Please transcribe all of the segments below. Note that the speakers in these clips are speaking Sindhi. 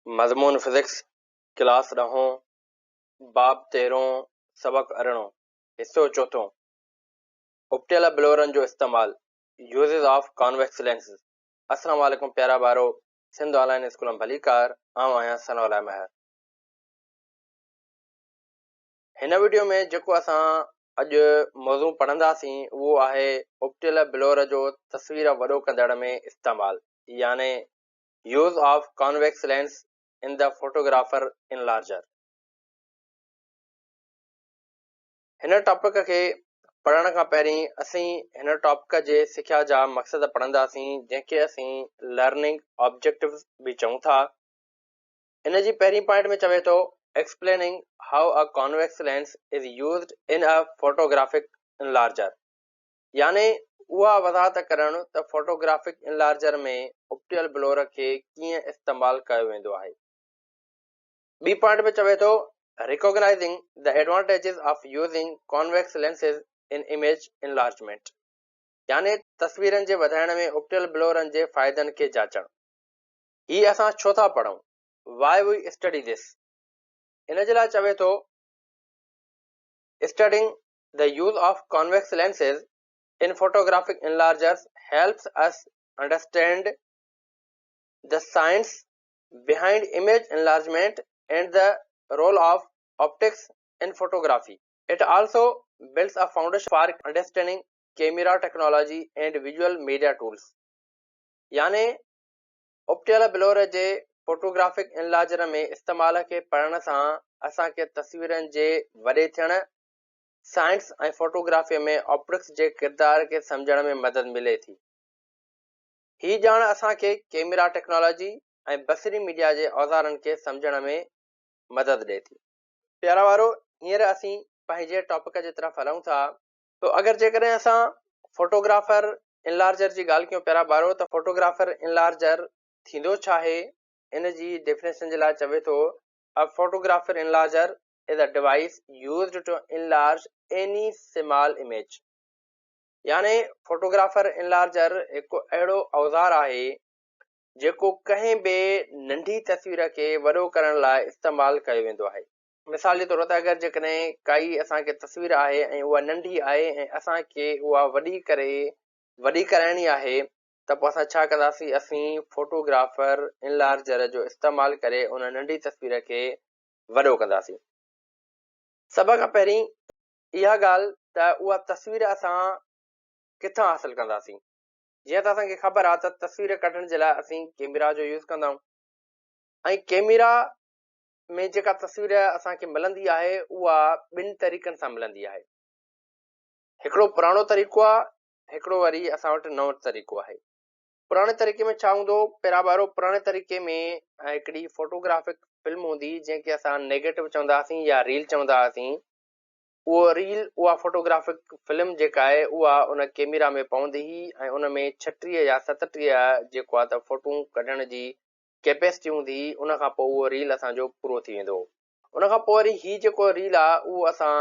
مضمون فزڪس، ڪلاس ڏهون، باب تيرهون، سبق ارڙهون، حصو چوٿون، اپٽيل بلورن جو استعمال، Uses of Convex Lenses، السلام عليڪم پيارا ٻارو، سنڌ آن لائين اسڪول ۾ ڀليڪار، آئون آهيان ثناء الله مهر. هن وڊيو ۾ جيڪو اسان اڄ موضوع پڙهنداسين اهو آهي اپٽيل بلور جو تصوير وڏو ڪندڙ ۾ استعمال يعني Use of Convex Lens in the Photographer Enlarger. هن ٽاپڪ کي پڙهڻ کان پهرين اسين هن ٽاپڪ جي سکيا جا مقصد پڙهنداسين جنهن کي اسين Learning Objectives به چئون ٿا. ان جي پهرين پوائنٽ ۾ چوي ٿو Explaining how a convex lens is used in a photographic enlarger يعني اها وضاحت ڪرڻ ته فوٽوگرافڪ انلارجر ۾ اپٽيل بلور کي ڪيئن استعمال ڪيو ويندو آهي. ٻي پوائنٽ ۾ چوي ٿو Recognizing the advantages of using convex lenses in image enlargement يعني تصويرن جي وڌائڻ ۾ اپٽيل بلورن جي فائدن کي جاچڻ. هي اسان ڇو ٿا پڙهون؟ Why we study this؟ ان جي لاء چوي ٿو Studying The use of convex lenses in photographic enlargers helps us understand the science behind image enlargement and the role of optics in photography. It also builds a foundation for understanding camera technology and visual media tools. يعني اپٽيل بلور جي فوٽوگرافڪ انلارجر ۾ استعمال کي پڙهڻ سان اسان کي تصويرن جي وڏي ٿيڻ، سائنس ۽ فوٽوگرافيء ۾ آپٽڪس جي ڪردار کي سمجهڻ ۾ مدد ملي ٿي. هي ڄاڻ اسان کي ڪيميرا ٽيڪنالاجي ۽ بصري ميڊيا جي اوزارن کي سمجهڻ ۾ مدد ڏئي ٿي. پيارا وارو هينئر اسين پنهنجي ٽاپڪ جي طرف هلون ٿا. تو اگر جيڪڏهن اسان فوٽوگرافر انلارجر جي ڳالهه ڪيون پيارا ٻارو ته فوٽوگرافر انلارجر ٿيندو ڇا آهي ان جي ڊيفينيشن جي لاء چوي ٿو A photographer enlarger is a device used to enlarge any small image يعني فوٽوگرافر انلارجر هڪ اهڙو اوزار آهي جيڪو ڪنهن به ننڍي تصوير کي وڏو ڪرڻ لاء استعمال ڪيو ويندو آهي. مثال جي طور تي اگر جيڪڏهن ڪائي اسان کي تصوير آهي ۽ اها ننڍي آهي ۽ اسان کي اها وڏي ڪري وڏي ڪرائڻي آهي ته پوء اسان ڇا ڪنداسين اسين فوٽوگرافر انلارجر جو استعمال ڪري ان ننڍي تصوير کي وڏو ڪنداسين. سڀ کان پهرين اها ڳالهه ته اها تصوير اسان ڪٿان حاصل ڪنداسين جيئن ته اسان کي خبر آهي ته تصوير ڪڍڻ جي لاء اسين ڪيميرا جو يوز ڪندا آهيون ۽ ڪيميرا ۾ جيڪا تصوير اسان کي ملندي آهي اها ٻن طريقن سان ملندي آهي. هڪڙو پراڻو طريقو آهي، هڪڙو وري اسان وٽ نئون طريقو آهي. پراڻي طريقي ۾ ڇا هوندو هو پيرا ٻارو پراڻي طريقي ۾ هڪڙي فوٽوگرافڪ فلم هوندي جنهن کي اسان نيگيٽو چوندا هئاسين يا ريل چوندا هئاسين. اهو ريل اها فوٽوگرافڪ فلم جيڪا آهي اها ان ڪيميرا ۾ پوندي هئي ۽ ان ۾ 36 يا 37 جيڪو آهي ته فوٽون ڪڍڻ جي ڪيپيسٽي هوندي هئي ان کان پوء اهو ريل اسان جو پورو ٿي ويندو هو. ان کان پوء وري هي جيڪو ريل آ اهو اسان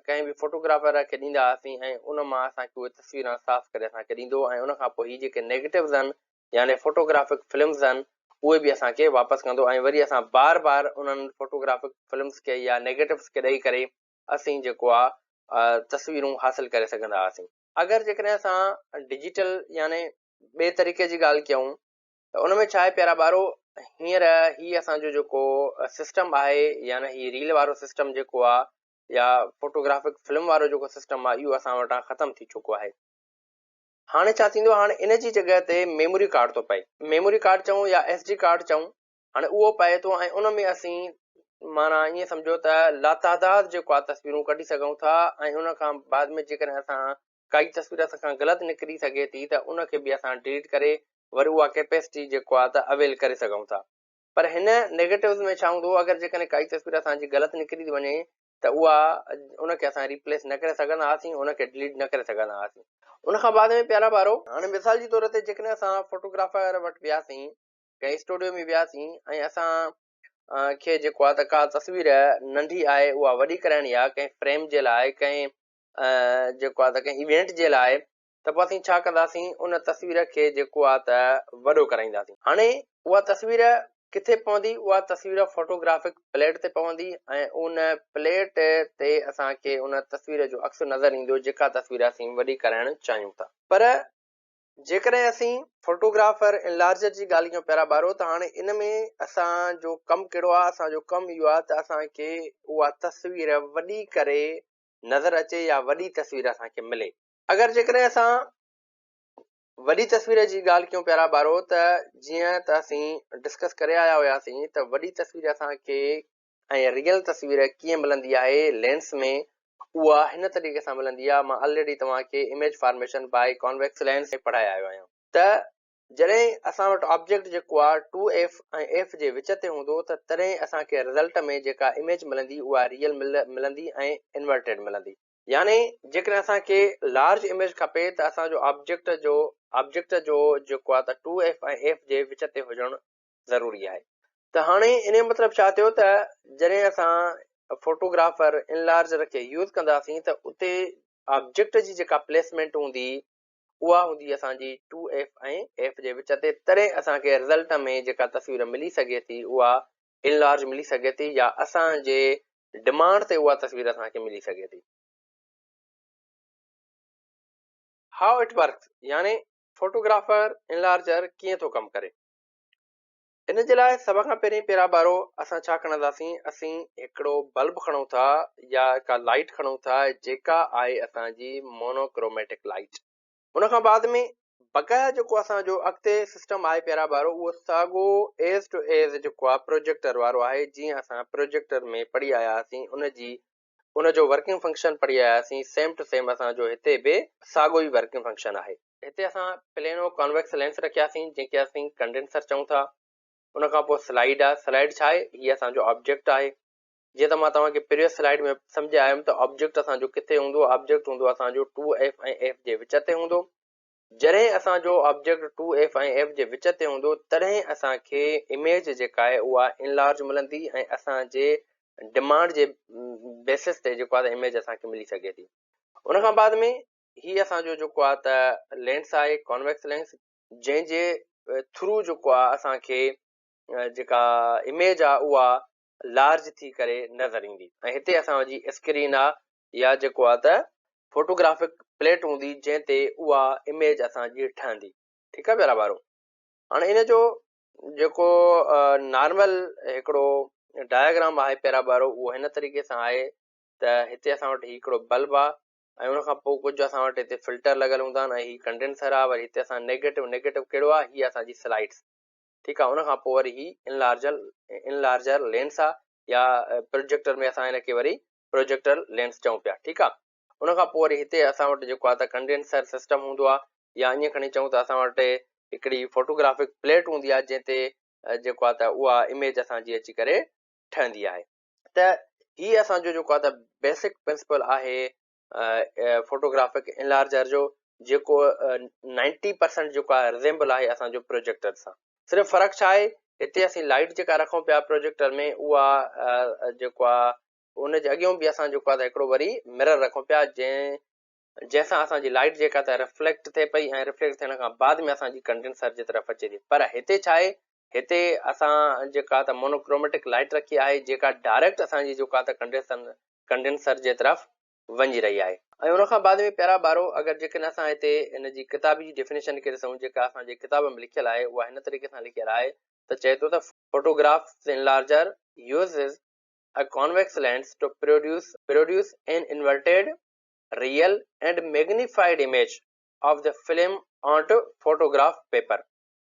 ڪنهن به فوٽوگرافر کي ڏيندا هئاسين ۽ ان مان اسان کي اهي تصويران صاف ڪري اسان کي ڏيندو هو ۽ ان کان پوء هي جيڪي نيگيٽوز آهن يعني فوٽوگرافڪ فلمز آهن اهي به اسان کي واپس ڪندو ۽ وري اسان بار بار انهن فوٽوگرافڪ فلمز کي يا نيگيٽوز کي ڏئي ڪري اسين جيڪو آ تصويرون حاصل ڪري سگهندا هئاسين. اگر جيڪڏهن اسان ڊجيٽل يعني ٻئي طريقي جي ڳالهه ڪيون ته ان ۾ ڇا آهي پيارا ٻارو هينئر هي اسان جو جيڪو سسٽم آهي يعني هي ريل وارو سسٽم جيڪو آهي يا فوٽوگرافڪ فلم وارو جيڪو سسٽم آهي اهو اسان وٽان ختم ٿي چڪو آهي هاڻي ڇا ٿيندو هاڻي ان جي جڳهه تي ميموري ڪارڊ ٿو پئي ميموري ڪارڊ چئون يا ايس ڊي ڪارڊ چئون هاڻي اهو پئي ٿو ۽ ان ۾ اسين معنيٰ ائين سمجهو ته لاتعداد جيڪو آهي تصويرون ڪڍي سگهون ٿا ۽ ان کان بعد ۾ جيڪڏهن اسان ڪائي تصوير اسان کان غلط نڪري سگهي ٿي ته ان کي به اسان ڊليٽ ڪري وري اها ڪيپيسٽي جيڪو آهي ته اويل ڪري سگهون ٿا پر هن نيگيٽوز ۾ ڇا هوندو اگر جيڪڏهن ڪائي تصوير اسان جي غلط نڪري ٿي وڃي ته اها ان کي اسان ريپليس نه ڪري سگهندا هئاسين ان کي ڊليٽ نه ڪري سگهندا هئاسين ان کان بعد ۾ پيارا ٻارو هاڻي مثال جي طور تي جيڪڏهن اسان فوٽوگرافر وٽ وياسين ڪنهن اسٽوڊيو ۾ وياسين ۽ اسان کي جيڪو آهي ته ڪا تصوير ننڍي آهي اها وڏي ڪرائڻي آهي ڪنهن فريم جي لاء ڪنهن جيڪو آهي ته ڪنهن ايونٽ جي لاء ته پوء اسين ڇا ڪنداسين ان تصوير کي جيڪو آهي ته وڏو ڪرائينداسين. هاڻي اها تصوير ڪٿي پوندي؟ اها تصوير فوٽوگرافڪ پليٽ تي پوندي ۽ ان پليٽ تي اسان کي ان تصوير جو عڪس نظر ايندو جيڪا تصوير اسين وڏي ڪرائڻ چاهيون ٿا. پر جيڪڏهن اسين فوٽوگرافر انلارجر جي ڳالهه ڪيون پيارا ٻارو ته هاڻي ان ۾ اسان جو ڪم ڪهڙو آهي؟ اسان جو ڪم اهو آهي ته اسان کي اها تصوير وڏي ڪري نظر اچي يا وڏي تصوير اسان کي ملي. اگر جيڪڏهن اسان وڏي تصوير جي ڳالهه ڪيون پيارا ٻارو ته جيئن ته اسين ڊسڪس ڪري آيا هياسين ته وڏي تصوير اسان کي ۽ ريئل تصوير ڪيئن ملندي آهي لينس ۾ اها هن طريقي سان ملندي آهي. مان آلريڊي توهان کي image formation by convex lens پڙهائي آيو آهيان ته جڏهن اسان وٽ آبجيڪٽ جيڪو آهي ٽو ايف ۽ ايف جي وچ تي هوندو ته تڏهن اسان کي رزلٽ ۾ جيڪا اميج ملندي اها ريئل ملندي ۽ انورٽيڊ ملندي. يعني جيڪڏهن اسان کي لارج اميج کپي ته اسان جو آبجيڪٽ جو جيڪو آهي ته ٽو ايف ۽ ايف جي وچ تي هجڻ ضروري آهي. ته هاڻي ان جو مطلب ڇا ٿيو ته جڏهن اسان فوٽوگرافر انلارجر کي يوز ڪنداسين ته اتي آبجيڪٽ جي جيڪا پليسمينٽ هوندي اها هوندي اسان جي ٽو ايف ۽ ايف جي وچ تي، تڏهن اسان کي رزلٽ ۾ جيڪا تصوير ملي سگهي ٿي اها انلارج ملي سگهي ٿي يا اسان جي ڊمانڊ تي اها تصوير اسان کي ملي سگهي ٿي. How it works يعني فوٽوگرافر انلارجر ڪيئن ٿو ڪم ڪري. ان جي لاء سڀ کان پهرين پيرا ٻارو اسان ڇا کڻنداسين، اسين هڪڙو بلب کڻون ٿا يا ڪا لائيٽ کڻون ٿا جيڪا آهي اسان جي مونوڪروميٽڪ لائيٽ. ان کان بعد ۾ بقايا جيڪو اسان جو اڳتي سسٽم آهي پيارا ٻارو اهو ساڳو ايز ٽو ايز جيڪو آهي پروجيڪٽر وارو آهي، جيئن اسان پروجيڪٽر ۾ پڙهي آيا هئاسين ان جي ان جو ورڪنگ فنڪشن پڙهي آيا هئاسين، سيم ٽو سيم اسان جو هتي به ساڳو ئي ورڪنگ فنڪشن آهي. هتي اسان پلينو ڪانويڪس لينس رکياسين جنهن کي اسين ڪنڊينسر چئون ٿا. ان کان پوء سلائيڊ آهي، سلائيڊ ڇا آهي؟ هي اسان جو آبجيڪٽ آهي. جيئن ته مان توهان کي پريويس سلائيڊ ۾ سمجهائي آيم ته آبجيڪٽ اسان جو ڪٿي هوندو؟ آبجيڪٽ هوندو اسان جو ٽو ايف ۽ ايف جي وچ تي هوندو. جڏهن اسان جو آبجيڪٽ ٽو ايف ۽ ايف جي وچ تي هوندو تڏهن اسان کي اميج جيڪا آهي اها انلارج ملندي ۽ اسان جي ڊمانڊ جي بيسس تي جيڪو آهي اميج اسان کي ملي سگهي ٿي. ان کان بعد ۾ هي اسان جو جيڪو آهي ته لينس آهي ڪانويڪس لينس جنهن جي ٿرو جيڪو آهي اسان کي جيڪا اميج آهي اها لارج ٿي ڪري نظر ايندي ۽ هتي اسان جي اسڪرين آ يا جيڪو آ ته فوٽوگرافڪ پليٽ هوندي جنهن تي اها اميج اسان جي ٺهندي. ٺيڪ آ پيارا ٻارو، هاڻي ان جو جيڪو نارمل هڪڙو ڊاياگرام آهي پيارا ٻارو اهو هن طريقي سان آهي ته هتي اسان وٽ هي هڪڙو بلب آ ۽ ان کان پوء ڪجهه اسان وٽ هتي فلٽر لڳل هوندا آهن ۽ هي ڪنڊينسر آ، وري هتي اسان نيگيٽو، نيگيٽو ڪهڙو آ؟ هي اسان جي سلائيڊس. ٺيڪ آ، ان کان پوء وري هي انلارجر لينس آ يا پروجيڪٽر ۾ اسان هن کي وري پروجيڪٽر لينس چئون پيا. ٺيڪ آ، ان کان پوء وري هتي اسان وٽ جيڪو آ ته ڪنڊينسر سسٽم هوندو آ يا ائين کڻي چئون ته اسان وٽ هڪڙي فوٽوگرافڪ پليٽ هوندي آ جنهن تي جيڪو آ ته اها اميج اسان جي اچي ڪري ٺهندي آهي. ته هي اسان جو جيڪو آ ته بيسڪ پرنسپل آهي فوٽوگرافڪ انلارجر جو جيڪو 90% جيڪو آهي ريزيمبل آهي اسان جو پروجيڪٽر سان. صرف فرق ڇا آهي هتي اسين لائيٽ جيڪا رکون پيا پروجيڪٽر ۾ اها جيڪو آهي ان جي اڳيون به اسان جيڪو آهي هڪڙو وري مرر رکون پيا جنهن سان اسان جي لائيٽ جيڪا ته ريفليڪٽ ٿئي پئي ۽ ريفليڪٽ ٿيڻ کان بعد ۾ اسان جي ڪنڊينسر جي طرف اچي ٿي. پر هتي ڇا آهي هتي اسان جيڪا ته مونوڪروميٽڪ لائيٽ رکي آهي جيڪا ڊائريڪٽ اسان جي جيڪا ته ڪنڊينسر جي طرف وڃي رهي آهي. ۽ ان کان بعد ۾ پيارا ٻارو اگر جيڪڏهن اسان هتي ان جي ڪتابي ڊيفينيشن کي ڏسون جيڪا اسان جي ڪتاب ۾ لکيل آهي اها هن طريقي سان لکيل آهي ته چئي ٿو ته photograph enlarger uses a convex lens to produce an inverted, real and magnified image of the film onto photograph paper.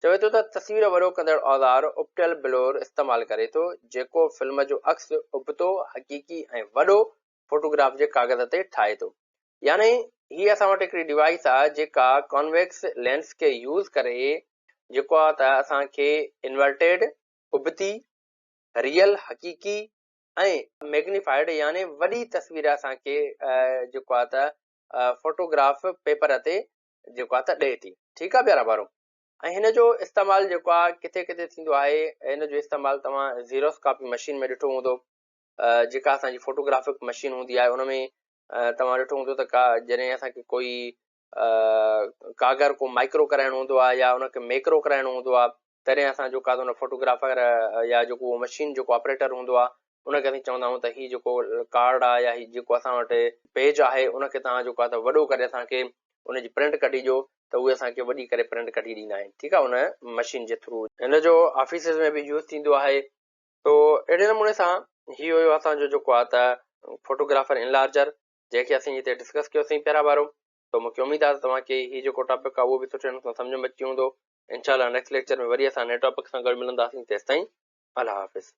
چوي ٿو ته تصوير وڏو ڪندڙ اوزار اپٽيل بلور استعمال ڪري ٿو جيڪو فلم جو عڪس ابتو، حقيقي ۽ وڏو فوٽوگراف جي ڪاغذ تي ٺاهي ٿو. يعني هي اسان وٽ هڪڙي ڊوائيس آهي جيڪا ڪانويڪس لينس کي يوز ڪري جيڪو آهي ته اسان کي انورٽيڊ، ابتي، ريئل، حقيقي، ۽ ميگنيفائيڊ يعني وڏي تصوير اسان کي جيڪو آهي ته فوٽوگراف پيپر تي جيڪو آهي ته ڏئي ٿي. ٺيڪ آهي پيارا ٻارو. ۽ هن جو استعمال جيڪو آهي ڪٿي ڪٿي ٿيندو آهي. هن جو استعمال توهان زيروڪس ڪاپي مشين ۾ ڏٺو هوندو جيڪا اسان جي فوٽوگرافڪ مشين هوندي آهي ان ۾ توهان ڏٺو هوندو ته ڪا جڏهن اسان کي ڪوئي ڪاڳر ڪو مائڪرو ڪرائڻو هوندو آهي يا ان کي ميڪرو ڪرائڻو هوندو آهي تڏهن اسان جيڪو آهي ته ان فوٽوگرافر يا جيڪو اهو مشين جيڪو آپريٽر هوندو آهي ان کي اسين چوندا آهيون ته هي جيڪو ڪارڊ آهي يا هي جيڪو اسان وٽ پيج آهي ان کي توهان جيڪو آهي ته وڏو ڪري اسان کي ان جي پرنٽ ڪڍي ڏيو ته اهي اسان کي وڏي ڪري پرنٽ ڪڍي ڏيندا آهن ٺيڪ آهي ان مشين جي ٿرو هن جو آفيسز ۾ به يوز ٿيندو آهي تو اهڙي نموني سان هي هيو اسان جو جيڪو آهي ته فوٽوگرافر انلارجر جنهن کي اسين هتي ڊسڪس ڪيوسين پهريان وارو تو مونکي اميد آهي ته توهان کي هي جيڪو ٽاپڪ آهي اهو به سٺي نموني سان سمجهه ۾ اچي ويندو انشاء الله نيڪسٽ ليڪچر ۾ وري اسان نئين ٽاپڪ سان گڏ ملنداسين تيستائين الله حافظ.